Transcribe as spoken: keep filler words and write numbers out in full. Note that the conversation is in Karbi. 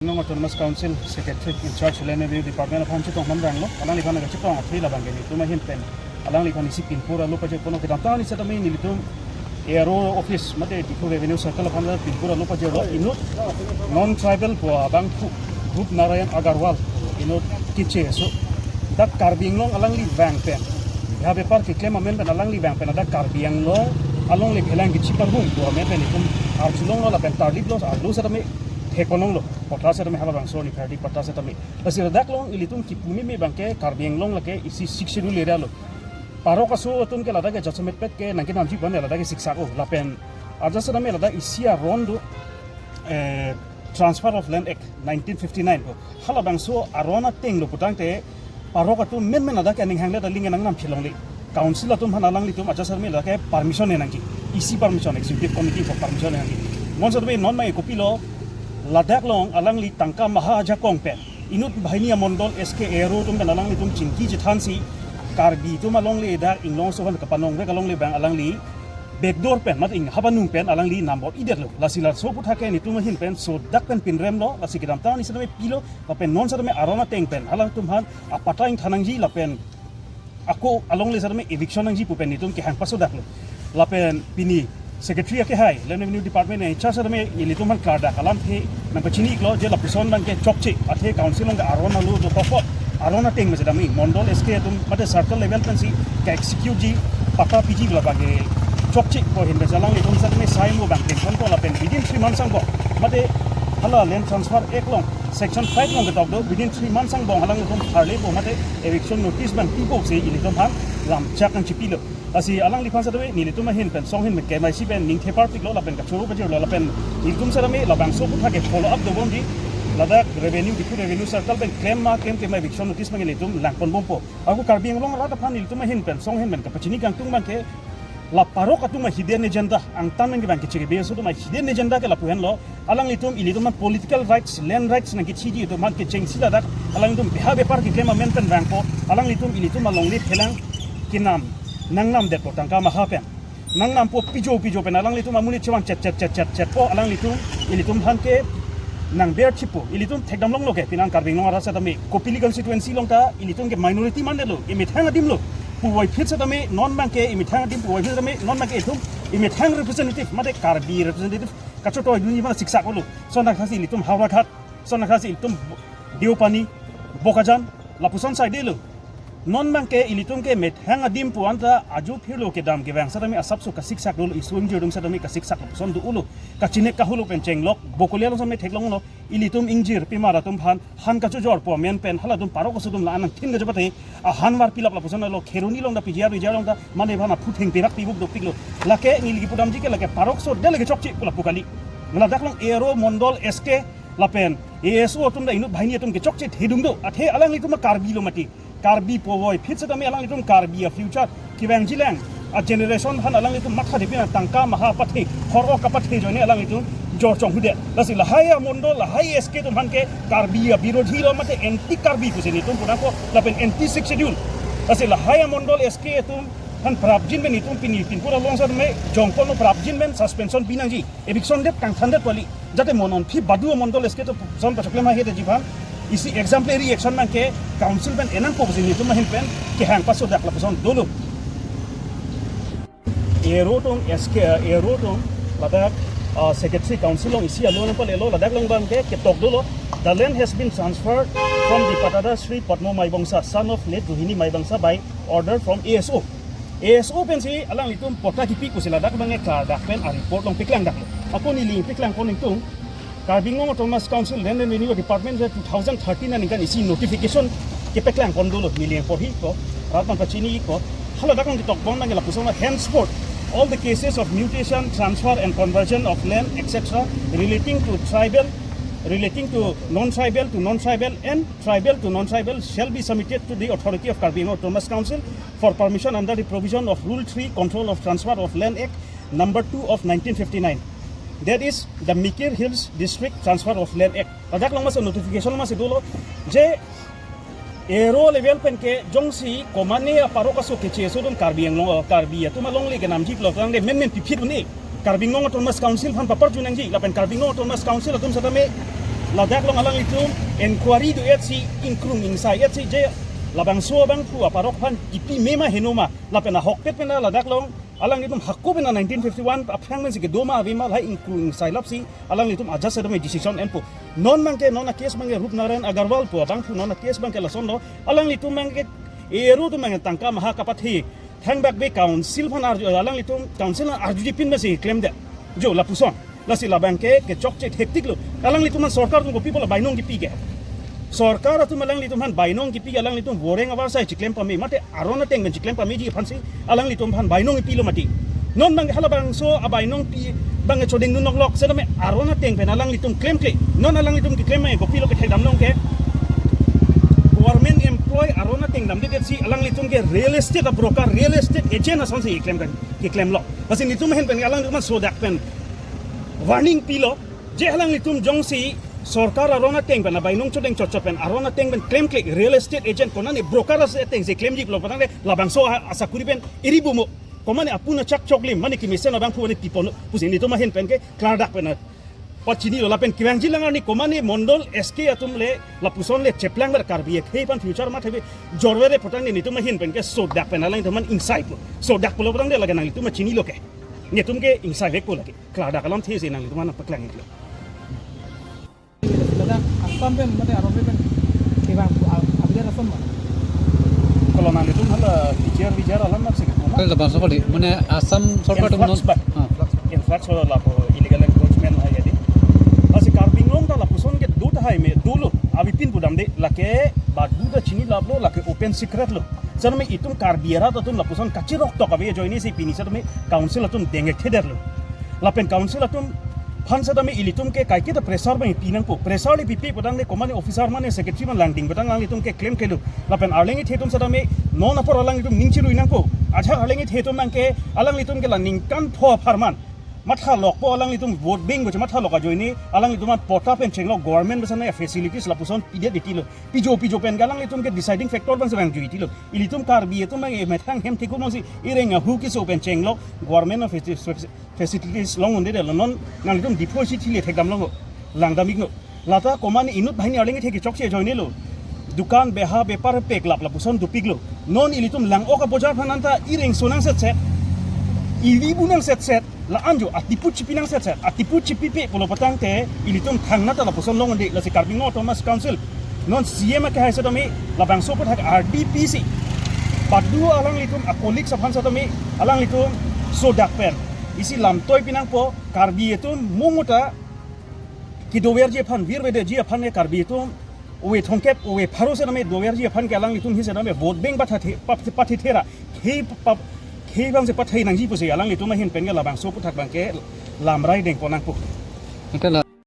Anglong Autonomous Council Secretary in charge Land Revenue Department aphan chetong namrang lo, alangliphan kachetong athe labang ke nelitum ahin pen alangliphan isi pinpur alo pajir ponlo. Kedamtang arni setame nelitum A R O office mate Diphu Revenue Circle aphan pinpur alo pajirlo, inut non tribal pu abang pu Rup Narayan Agarwal inut keche aso dak Karbi Anglong alangli vang pen, beha bepar keklem amen pen alangli vang pen dak Karbi Anglong alongle phelang kechi parhum pu amen pen itum arjulonglo lapen tarliplo, arlo setame thek ponlonglo, patta setame halabangso ni phardi patta setame. Lasi ladak along ilitum kipu meme abang ke Karbi Anglong lake isi Sixth Schedule area lo. Parok aso atum ke ladak ke jasemet pet ke nangkenamji pu an ladak ke siksak o lapen arja setame ladak isi aron do, eh, Transfer of Land Act nineteen fifty-nine pu. Halabangso aron ateng lo putangte parok atum menmen ladak ke aning hanglet aling nang nam chilongle. Council atum aphan alanglitum arja setame ladak ke permission nangji. Isi permission, executive committee pu permission nangji. Non setame non mai kopilo ladak along alangli tangka maha ajakong pen inut banghini amondol S K A R O atum pen alanglitum chingki chethansi Karbi atum alongle dak Inglong aso aphan kapanongvek alongle abang alangli backdoor pen mate ing habanung pen alangli nambor idetlo. Lasi laso aputhak ke nelitum ahin pen sodak pen pinremlo, lasi kedamtang arni setame pilo, lapen non setame aron ateng pen halatum aphan apatta ingthan nangji lapen ako alongle setame eviction nangji pu pen nelitum kehang pasodaklo. Lapen pini Secretary akehai Land Revenue Department in charge setame nelitum aphan klardak alamthe nangpachinilo je lapuson abang ke chokche, athe council along ke aron alo dokokpo, aron ateng mese dami mondol S K atum mate circle level pensi ke-execute ji, patta piji pu labang ke chokche pu ahin pen alanglitum setame sai mo abang tengponpo lapen within three months angbong mate hala Land Transfer Act along section five along ketok do, within three months angbong alanglitum tharlepo mate eviction notice abang pipo pusi ilitum aphan lamchak nangchipilo. Lasi alangliphan setame nelitum ahin pen song ahin pen kemaisi pen ning thepar piklo lapen kachoro pajirlo lapen nelitum setame labangso aputhak ke follow up dobomji. Ladak revenue, Diphu Revenue Circle pen klem ma klemkle ma eviction notice abang ilitum langponbompo. Ako Karbi Anglong arat aphan nelitum ahin pen song ahin pen kapachini kangtung abang ke la parok atum a-hidden agenda, angtan nangkevang kechiri beso atum a-hidden agenda ke lapu henlo. Alanglitum ilitum aphan political rights, land rights nangkechiji atum aphan kechengsi ladak alanglitum beha bepar keklem amen pen vangpo, alanglitum ilitum alongle phelang kenam nangnamdetpo tangka maha pen. Nangnampo pijo pijo pen alanglitum amonit chevan chet chet chet chet chetpo, alanglitum ilitum aphan ke nangberchipo. Ilitum thekdamlonglo ke penang Karbi Anglong arat setame Kopili constituency along ta ilitum ke minority mandetlo, emethang adim lo. Puvoiphit setame non abang ke emethang adim, puvoiphit setame non abang ke itum emethang representative mate Karbi representative kachotoi dunji aphan siksak olo. Lason thakthaksi ilitum Howraghat, lason thakthaksi ilitum Deopani, Bokajan, lapuson side lo. Non abang ke ilitum ke methang adim pu anta ajo phirlo kedam kevang setame asapso kasiksak dolo, isu ingjir atum setame kasiksak lapuson do-olo. Kachinek kahuluk pen chenglok, Bokolia along setame theklonglo, ilitum ingjir pimar atum aphan han kachojor pu amen pen halatum parok aso atum la-an nangthin kachepathe, ahan var pilap lapuson lo, Kheroni along ta P G R V G R along ta mane aphan aphu thengperak pibuk dopiklo. Lake neli kipudamji ke lake parok aso dele kechokche pu lapu kali. Ladak along A R O mondol S K lapen A S O atum ta inut banghini atum kechokche thedung do. Athe alanglitum a Karbi lo mati. Karbi puvoiphit setame alanglitum Karbi a-future kevangjilang a-generation aphan alanglitum matha depina tangka maha pathe, hor-ok kapathe ajoine alanglitum jorchong hudet. Lasi lahai amondol, lahai S K atum aphan ke Karbi abirodhi lo mate anti Karbi pusi nelitum pudampo lapen anti Sixth Schedule. Lasi lahai amondol S K atum aphan prapjin pen nelitum pini pinpur along setame jongponlo, prapjin pen suspension pinangji, eviction det, kangthandet pu kali. Jate mo non phi badu amondol S K atum ason pachoklem ahe detji aphan isi exemplary action abang ke council pen enangpo pusi nelitum ahin pen kehang pasodak lapuson dolo. A R O atum S K, A R O atum ladak, ah, secretary council along isi alo nangpalelo, ladak along abang ke ketok dolo. The land has been transferred from the Pattada Sri Padmo Maibongsa, son of late Rohini Maibongsa, by order from A S O. A S O pensi alanglitum patta kipi pusi ladak abang ke klardak pen a-report along paklangdaklo. Ako neli paklangpon ingtung, Karbi Anglong Autonomous Council Land and Revenue Department ke two thousand thirteen aningkan isi notification kepaklang pon dolo, neli porhi ko, rat aphan pachini ko. Haladak along ketok abang ke lapuson, henceforth all the cases of mutation, transfer and conversion of land, et cetera, relating to tribal, relating to non-tribal to non-tribal and tribal to non-tribal shall be submitted to the authority of Karbi Anglong Autonomous Council for permission under the provision of Rule three, Control of Transfer of Land Act number two of nineteen fifty-nine. That is the Mikir Hills District Transfer of Land Act. Ladak along masi notification masi dolo je A R O level pen ke jongsi komane aparok aso keche aso atum Karbi Anglong, Karbi atum alongle kenamji pulo tangte menmen piphit un-e. Karbi Anglong Autonomous Council aphan paparju nangji, lapen Karbi Anglong Autonomous Council atum setame Ladak along alanglitum inquiry do-etsi ingkrung ingsai-etsi je labangso abangphu aparok aphan kipi mema henoma lapen ahokpet pen ladak along alanglitum hako pen nineteen fifty-one aphrang pensi kedoma avema lahai ingkrung ingsai lapsi alanglitum ajat sedam decision enpo. Non abangke non a-case abangke Rup Narayan Agarwal pu abangphu non a-case abangke lasonlo, alanglitum abangke ero atum abangke tangka maha kapathe thangbak be council aphan arju, alanglitum council aphan arjujepin masi klemdet. Jo lapuson. Lasi labangke kechokche hektik lo. Alanglitum aphan sorkar atum kopi pulo bainong kipi ke. Sorkar atum alanglitum aphan bainong kipi ke, alanglitum voreng avarsai chiklem pame mate aron ateng pen chiklem pameji aphansi alanglitum aphan bainong kipilo mati. Non abangke halabangso abainong pi abangke choding dun noklok setame aron ateng pen alanglitum klemkle. Non alanglitum keklem abangke kopilo kethekdam long ke. Government employee aron ateng damdedetsi alanglitum ke real estate a-broker, real estate agent asonsi keklem kan, keklemlo. Lasi nelitum ahin pen alanglitum aphan sodak pen warning pilo. Je alanglitum jongsi sorkar aron ateng pen abainong choding chotchot pen aron ateng pen klemkle real estate agent konane broker ase atengsi klemji pulo patang le labangso a-, asakuri pen iri bumo. Komane apuna chak choklim mane kimesen abangphu mane pipon pusi nelitum ahin pen ke klardak pen pachinilo lapen kevangji lang arni komane mondol S K atum le lapuson le cheplang ber Karbi akhei aphan future mathabe jorvere patang le nelitum ahin pen ke sodak pen alanglitum aphan ingsaipo. Sodak pulo patang le lake nanglitum chinilo ke. Nelitum ke ingsaivekpo lake. Klardak alamthe si nanglitum aphan paklang iklo. Ladak Assam pen mate aron pen kevang pu a-, update ason ma? Kalau nanglitum hala P G R V G R alam nak sih, Kali labangso kali, mane Assam sorkar atum non influx ba? Ah. Influx ba lapu illegal encroachment hai jadi. Lasi Karbi Anglong ta lapuson ke do tahai me dolo, avepin pudamde lake badu ta chinilaplo, lake open secret lo. Setame itum Karbi arat atum lapuson kachiroktok ave ajoinesi pini setame council atum dengek thedetlo. Lapen council atum aphan setame ilitum ke kaiketa pressure abang pi nangpo. Pressure le pipe pudamde komane officer mane secretary man langding pudam alanglitum ke klemklelo. Lapen arleng ithe atum setame non apor alanglitum ning chirui nangpo. Ajahak arleng ithe atum abangke alanglitum ke la ningkan pho apharman mathalokpo, alanglitum vote beng boche mathalok ajoine alanglitum aphan patta pen chenglok, government basa na facilities lapuson pidet itilo. Pijo pijo pen ke alanglitum ke deciding factor abang sebangjui itilo. Ilitum Karbi atum abang emethang hem thekun si ireng ahu keso pen chenglok, government of faci-, facilities long-undedetlo, non nanglitum Diphu si thile thekdam long, langdam iknon. Lata komane inut banghini arleng ithe kechokche ajoinelo. Dukan beha bepar peklap lapuson dopiklo. Non ilitum lang-ok abojar aphan anta ireng so nangsetset, ivi bu nangsetset, la-an jo atipu chipi nangsetset, atipu chipipe pulo patangte ilitum thangnat ta lapuson long-unde. Lasi Karbi Anglong Autonomous Council non C M akehai setame labangso aputhak R D P C padu alanglitum a-colleagues aphan setame alanglitum sodak pen isi lamtoi pi nangpo. Karbi atum mungta kedoverji aphan, virvedeji aphan ke Karbi atum ove thomkep ove pharo setame doverji aphan ke alanglitum hi setame vote beng pathathe, pap-, pathethera khei pap-, khei abangsi pathai nangji pusi alanglitum ahin pen ke labangso aputhak abangke lamrai dengpon nangpo. Anke la